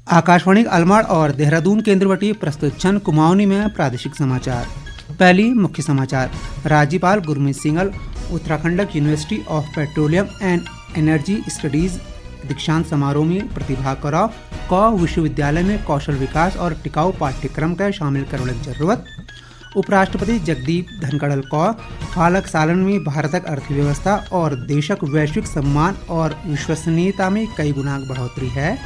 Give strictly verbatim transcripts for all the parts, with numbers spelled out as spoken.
आकाशवाणी अलमाड़ और देहरादून केंद्र बटी प्रस्तुत छन कुमाऊनी में प्रादेशिक समाचार। पहली मुख्य समाचार। राज्यपाल गुरमीत सिंगल उत्तराखंडक University of Petroleum and Energy Studies दीक्षांत समारोह में प्रतिभाग करा। क विश्वविद्यालय में कौशल विकास और टिकाऊ पाठ्यक्रम का शामिल करने की जरूरत। उपराष्ट्रपति जगदीप धनकड़ल का हालक सालन में भारतक अर्थव्यवस्था और देशक वैश्विक सम्मान और विश्वसनीयता में कई गुना बढ़ोतरी है।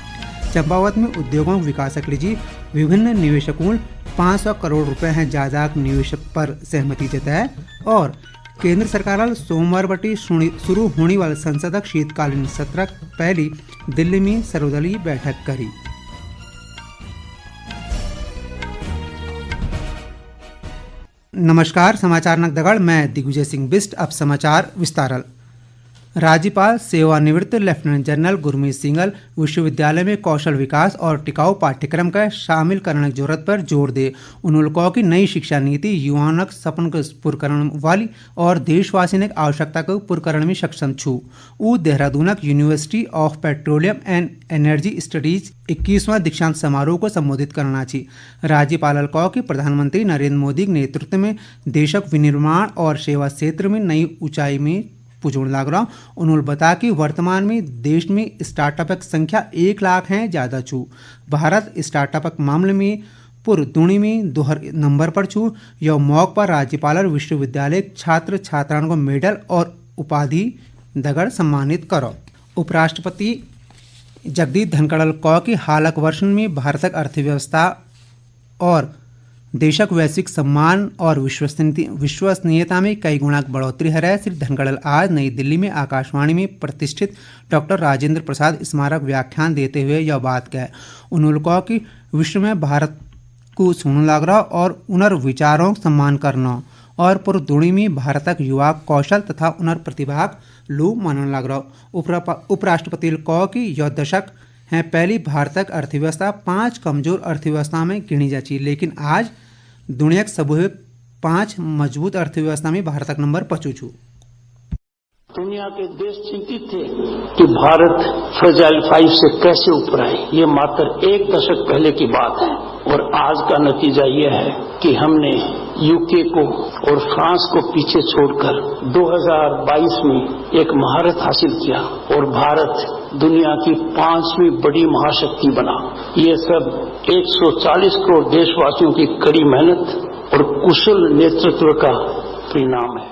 चंपावत में उद्योगों विकासक लिजी विभिन्न निवेशकों पाँच सौ करोड़ रुपए हैं ज्यादा निवेश पर सहमति जताए। और केंद्र सरकार सोमवार बटी सुनी-, शुरू होने वाले संसदक शीतकालीन सत्रक पहली दिल्ली में सर्वदलीय बैठक करी। नमस्कार, समाचार नक दगड़, मैं दिग्विजय सिंह बिस्ट। अब समाचार विस्तारल। राज्यपाल सेवानिवृत्त लेफ्टिनेंट जनरल गुरमीत सिंगल विश्वविद्यालय में कौशल विकास और टिकाऊ पाठ्यक्रम का शामिल करने की जरूरत पर जोर दे। उन्होंने कहा कि नई शिक्षा नीति युवाओं के सपन को पूर्ण करने वाली और देशवासियों की आवश्यकता को पूर्ण करने में सक्षम छू। ऊ देहरादूनक University of Petroleum and Energy Studies इक्कीसवां दीक्षांत समारोह को संबोधित करना छी। राज्यपाल कहा कि प्रधानमंत्री नरेंद्र मोदी के नेतृत्व में देशक विनिर्माण और सेवा क्षेत्र में नई ऊंचाई में पुजोण लाग रहा। उन्होंने बताया कि वर्तमान में देश में स्टार्टअप की संख्या एक लाख हैं ज्यादा छू। भारत स्टार्टअप के मामले में पूर दुनिया में दोहर नंबर पर छू। यह मौके पर राज्यपाल और विश्वविद्यालय छात्र छात्राओं को मेडल और उपाधि दगड़ सम्मानित करो। उपराष्ट्रपति जगदीप धनकड़ल कहा कि हालक वर्षन में भारतक अर्थव्यवस्था और देशक वैश्विक सम्मान और विश्वसनीयता, विश्वसनीयता में कई गुणा बढ़ोतरी है। श्री धनकड़ल आज नई दिल्ली में आकाशवाणी में प्रतिष्ठित डॉक्टर राजेंद्र प्रसाद स्मारक व्याख्यान देते हुए यह बात कहे। उन्होंने कहा कि विश्व में भारत को सुनण लाग रहा और उनर विचारों का सम्मान करना और पूरी दुनिया में भारतक युवा कौशल तथा उनर प्रतिभा लो मानण लाग रहा। उपरा-, उपराष्ट्रपति कहा कि यह दशक हैं पहली भारतक अर्थव्यवस्था पांच कमजोर अर्थव्यवस्था में गिणी जाची, लेकिन आज दुनिया के सबसे पांच मजबूत अर्थव्यवस्था में भारतक नंबर पचू छू। दुनिया के देश चिंतित थे कि भारत फ्रेजाइल फाइव से कैसे उभरा है। ये मात्र एक दशक पहले की बात है और आज का नतीजा यह है कि हमने यूके को और फ्रांस को पीछे छोड़कर दो हज़ार बाईस में एक महारत हासिल किया और भारत दुनिया की पांचवी बड़ी महाशक्ति बना। ये सब एक सौ चालीस करोड़ देशवासियों की कड़ी मेहनत और कुशल नेतृत्व का परिणाम है।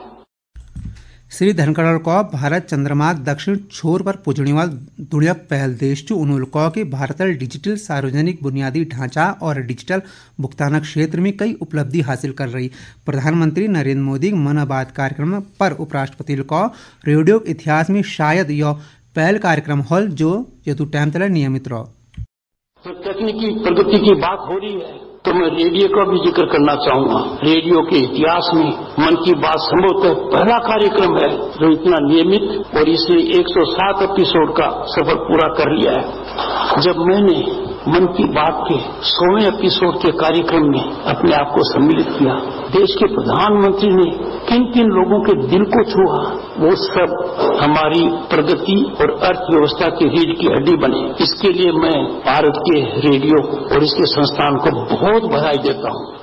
श्री धनखड़ का भारत चंद्रमा दक्षिण छोर पर पुजने वाला दुनिया पहल देश चु। उन्होंने कहा कि भारत डिजिटल सार्वजनिक बुनियादी ढांचा और डिजिटल भुगतान क्षेत्र में कई उपलब्धि हासिल कर रही। प्रधानमंत्री नरेंद्र मोदी मन बात कार्यक्रम पर उपराष्ट्रपति का रेडियो इतिहास में शायद यह पहल कार्यक्रम हल जो यदु टाइम तले नियमित रहो। जब तकनीकी प्रगति की बात हो रही है तो मैं रेडियो का भी जिक्र करना चाहूंगा। रेडियो के इतिहास में मन की बात संभवतः पहला कार्यक्रम है जो इतना नियमित और इसने एक सौ सात एपिसोड का सफर पूरा कर लिया है। जब मैंने मन की बात के सौवें एपिसोड के कार्यक्रम में अपने आप को सम्मिलित किया, देश के प्रधानमंत्री ने किन किन लोगों के दिल को छुआ, वो सब हमारी प्रगति और अर्थव्यवस्था की रीढ़ की हड्डी बने। इसके लिए मैं भारत के रेडियो और इसके संस्थान को बहुत बधाई देता हूँ।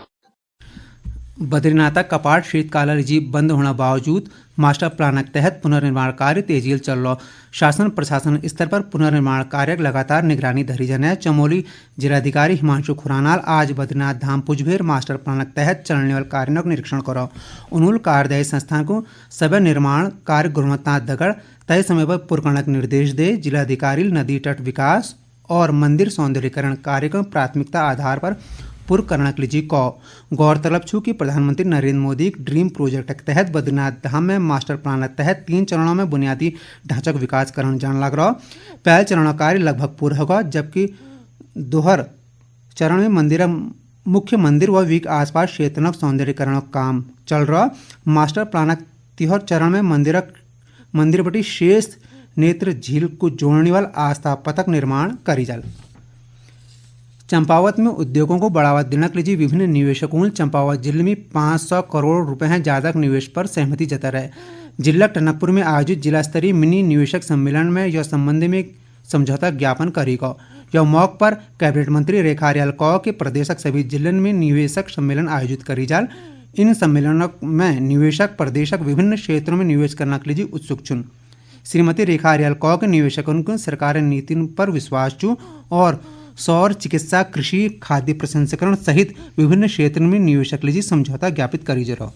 बद्रीनाथ का कपाट शीतकाल जी बंद होना बावजूद मास्टर प्लान के तहत पुनर्निर्माण कार्य तेजी से चल रहा। शासन प्रशासन स्तर पर पुनर्निर्माण कार्य लगातार निगरानी धरी जाने। चमोली जिलाधिकारी हिमांशु खुरानाल आज बद्रीनाथ धाम पुजभेर मास्टर प्लान के तहत चलने वाले कार्यों का निरीक्षण करो। उन्होंने कार्यदायी संस्थान को सभ्य निर्माण कार्य गुणवत्ता दगड़ तय समय पर पूर्ण करने के निर्देश दे। जिलाधिकारी नदी तट विकास और मंदिर सौंदर्यीकरण कार्यक्रम प्राथमिकता आधार पर पूर्ण करने के लिए जी कौ। गौरतलब छु कि प्रधानमंत्री नरेंद्र मोदी ड्रीम प्रोजेक्ट के तहत बद्रीनाथ धाम में मास्टर प्लान के तहत तीन चरणों में बुनियादी ढांचा का विकास करण जान लग रहा। पहले चरण का कार्य लगभग पूरा होगा, जबकि दोहर चरण में मंदिर, मुख्य मंदिर व विक आसपास क्षेत्र का सौंदर्यीकरण का काम चल रहा। मास्टर प्लान का तिहर चरण में मंदिर, मंदिर बटी शेष नेत्र झील को जोड़ने वाला आस्था पथक निर्माण करी जाल। चंपावत में उद्योगों को बढ़ावा देने के लिए विभिन्न निवेशकों ने चंपावत जिले में पाँच सौ करोड़ रुपए हैं ज्यादा निवेश पर सहमति जता रहे। जिला टनकपुर में आयोजित जिला स्तरीय मिनी निवेशक सम्मेलन में यह संबंध में समझौता ज्ञापन करेगा। यौ मौक पर कैबिनेट मंत्री रेखा आर्याल कौ कि प्रदेशक सभी जिलन में निवेशक सम्मेलन आयोजित करी जाल। इन सम्मेलनों में निवेशक प्रदेशक विभिन्न क्षेत्रों में निवेश करना के लिए उत्सुक छुन। श्रीमती रेखा आर्याल कौ के निवेशकों को सरकार नीतियों पर विश्वास छु और सौर, चिकित्सा, कृषि, खाद्य प्रसंस्करण सहित विभिन्न क्षेत्र में निवेशक लीजिए समझौता ज्ञापित करी जरो।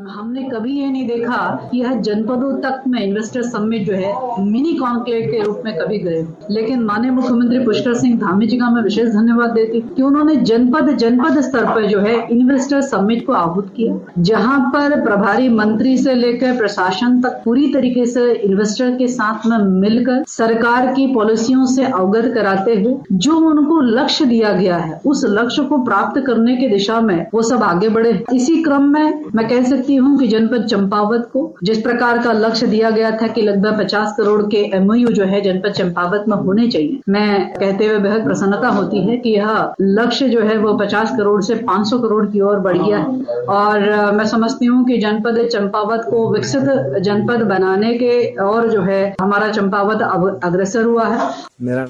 हमने कभी ये नहीं देखा कि यह जनपदों तक में इन्वेस्टर समिट जो है मिनी कॉन्क्लेव के रूप में कभी गए, लेकिन माननीय मुख्यमंत्री पुष्कर सिंह धामी जी का मैं विशेष धन्यवाद देती हूँ कि उन्होंने जनपद जनपद स्तर पर जो है इन्वेस्टर समिट को आहूत किया, जहां पर प्रभारी मंत्री से लेकर प्रशासन तक पूरी तरीके से इन्वेस्टर के साथ में मिलकर सरकार की पॉलिसियों से अवगत कराते हुए जो उनको लक्ष्य दिया गया है उस लक्ष्य को प्राप्त करने की दिशा में वो सब आगे बढ़े। इसी क्रम में मैं कह सकती हूँ कि जनपद चंपावत को जिस प्रकार का लक्ष्य दिया गया था कि लगभग पचास करोड़ के एमओयू जो है जनपद चंपावत में होने चाहिए, मैं कहते हुए बेहद प्रसन्नता होती है कि यह लक्ष्य जो है वो पचास करोड़ से पाँच सौ करोड़ की ओर बढ़ गया है। और मैं समझती हूँ कि जनपद चंपावत को विकसित जनपद बनाने के और जो है हमारा चंपावत अग्रसर हुआ है। मेरा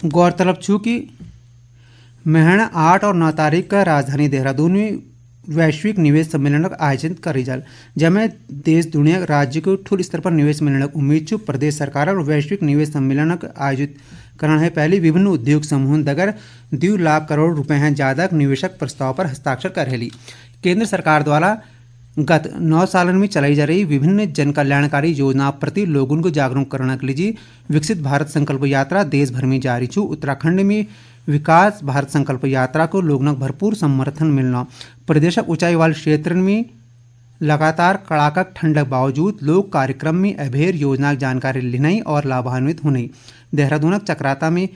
गौरतलब छु कि महण आठ और नौ तारीख का राजधानी देहरादून में वैश्विक निवेश सम्मेलन का आयोजन करी जाल, जैमें देश दुनिया राज्य को ठुल स्तर पर निवेश मिलने की उम्मीद छु। प्रदेश सरकार और वैश्विक निवेश सम्मेलन का आयोजित करण है पहले विभिन्न उद्योग समूह दगर दो लाख करोड़ रुपए हैं ज्यादा निवेशक प्रस्ताव पर हस्ताक्षर कर हेली। केंद्र सरकार द्वारा गत नौ सालन में चलाई जा रही विभिन्न जन कल्याणकारी योजना प्रति लोगों को जागरूक करने के लिए विकसित भारत संकल्प यात्रा देश भर में जारी छु। उत्तराखंड में विकास भारत संकल्प यात्रा को लोगों भरपूर समर्थन मिलना। प्रदेश ऊंचाई वाले क्षेत्र में लगातार कड़ाकक ठंड के बावजूद लोग कार्यक्रम में अभेर योजना की जानकारी लेने और लाभान्वित होने। देहरादून चक्राता में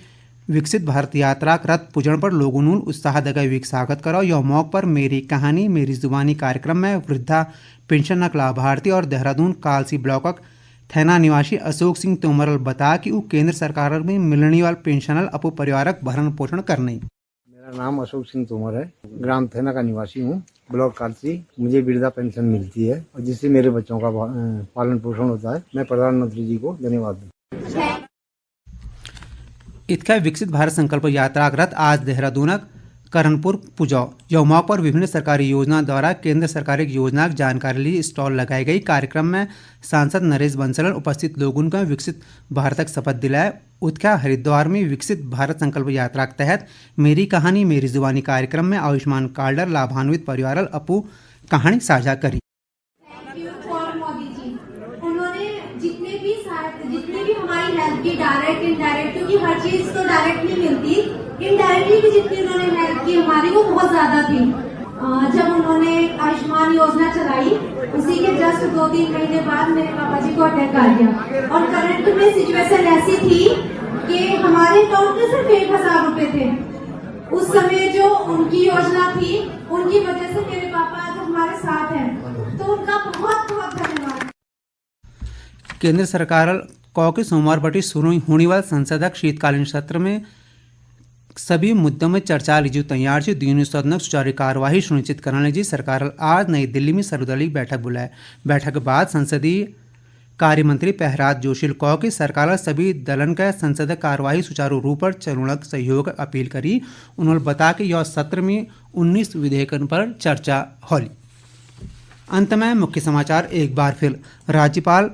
विकसित भारत यात्रा रथ पूजन पर लोगों ने उत्साह दगाई स्वागत करो। यह मौके पर मेरी कहानी मेरी जुबानी कार्यक्रम में वृद्धा पेंशन लाभार्थी और देहरादून कालसी ब्लॉक थैना निवासी अशोक सिंह तोमर बता कि वो केंद्र सरकार में मिलने वाले पेंशन अपो परिवारक भरण पोषण करने। मेरा नाम अशोक सिंह तोमर है, ग्राम थैना का निवासी हूँ, ब्लॉक कालसी। मुझे वृद्धा पेंशन मिलती है और जिससे मेरे बच्चों का भा-, अ, पालन पोषण होता है। मैं प्रधानमंत्री जी को धन्यवाद दूँ। इतका विकसित भारत संकल्प यात्रा रथ आज देहरादून करनपुर पुजौ। यौ मौके पर विभिन्न सरकारी योजना द्वारा केंद्र सरकार की योजना की जानकारी ली स्टॉल लगाई गई। कार्यक्रम में सांसद नरेश बंसल उपस्थित लोगों का विकसित भारत का शपथ दिलाया। उत्खा हरिद्वार में विकसित भारत संकल्प यात्रा के तहत मेरी कहानी मेरी जुबानी कार्यक्रम में आयुष्मान कार्डर लाभान्वित परिवार अपू कहानी साझा करी। Thank you for मोदी जी। उन्होंने जितने भी सहायता, जितनी भी हमारी हेल्प की, डायरेक्ट इनडायरेक्ट, क्योंकि हर चीज तो डायरेक्ट नहीं मिलती, इनडायरेक्टली भी जितनी उन्होंने हेल्प की हमारी, वो बहुत ज्यादा थी। अ, जब उन्होंने आयुष्मान योजना चलाई, उसी के जस्ट दो तीन महीने बाद मेरे पापा जी को अटैक आ गया और करंट में सिचुएशन ऐसी थी कि हमारे अकाउंट में सिर्फ एक हजार रुपए थे। उस समय जो उनकी योजना थी, उनकी वजह से मेरे पापा आज हमारे साथ हैं, तो उनका बहुत बहुत धन्यवाद। केंद्र सरकार कौ के सोमवार बटी शुरू होने वाले संसद के शीतकालीन सत्र में सभी मुद्दों में चर्चा लीजू तैयार छु। दोनों सदन सुचारू कार्यवाही सुनिश्चित करने लीजू सरकार आज नई दिल्ली में सर्वदलीय बैठक बुलाए। बैठक के बाद संसदीय कार्य मंत्री प्रहलाद जोशी कौ के सरकार सभी दलन का संसद कार्यवाही सुचारू रूप पर चलने का सहयोग अपील करी। उन्होंने बता कि यह सत्र में उन्नीस विधेयकन पर चर्चा होली। अंत में मुख्य समाचार एक बार फिर। राज्यपाल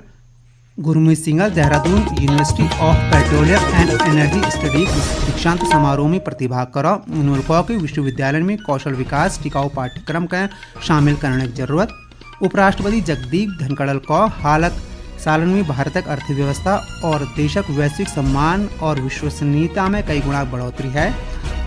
गुरमीत सिंह Dehradun University of Petroleum and Energy Studies दीक्षांत समारोह में प्रतिभाग करो। उन्होंने कहा कि विश्वविद्यालय में कौशल विकास टिकाऊ पाठ्यक्रम का शामिल करने की जरूरत। उपराष्ट्रपति जगदीप धनखड़ को हालक सालन में भारत की अर्थव्यवस्था और देशक वैश्विक सम्मान और विश्वसनीयता में कई गुणा बढ़ोतरी है।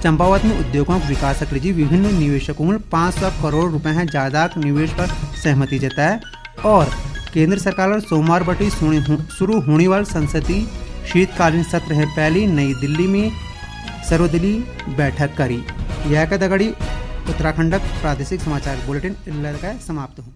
चंपावत में उद्योगों के विकास के लिए विभिन्न निवेशकों ने पाँच सौ करोड़ रुपए हैं ज्यादा निवेश पर सहमति जताए और केंद्र सरकार और सोमवार बटी सुनी हु-, शुरू होने वाले संसदीय शीतकालीन सत्र है पहली नई दिल्ली में सर्वदलीय बैठक करी। यह का दगड़ी उत्तराखंड का प्रादेशिक समाचार बुलेटिन इल्ला का समाप्त हुआ।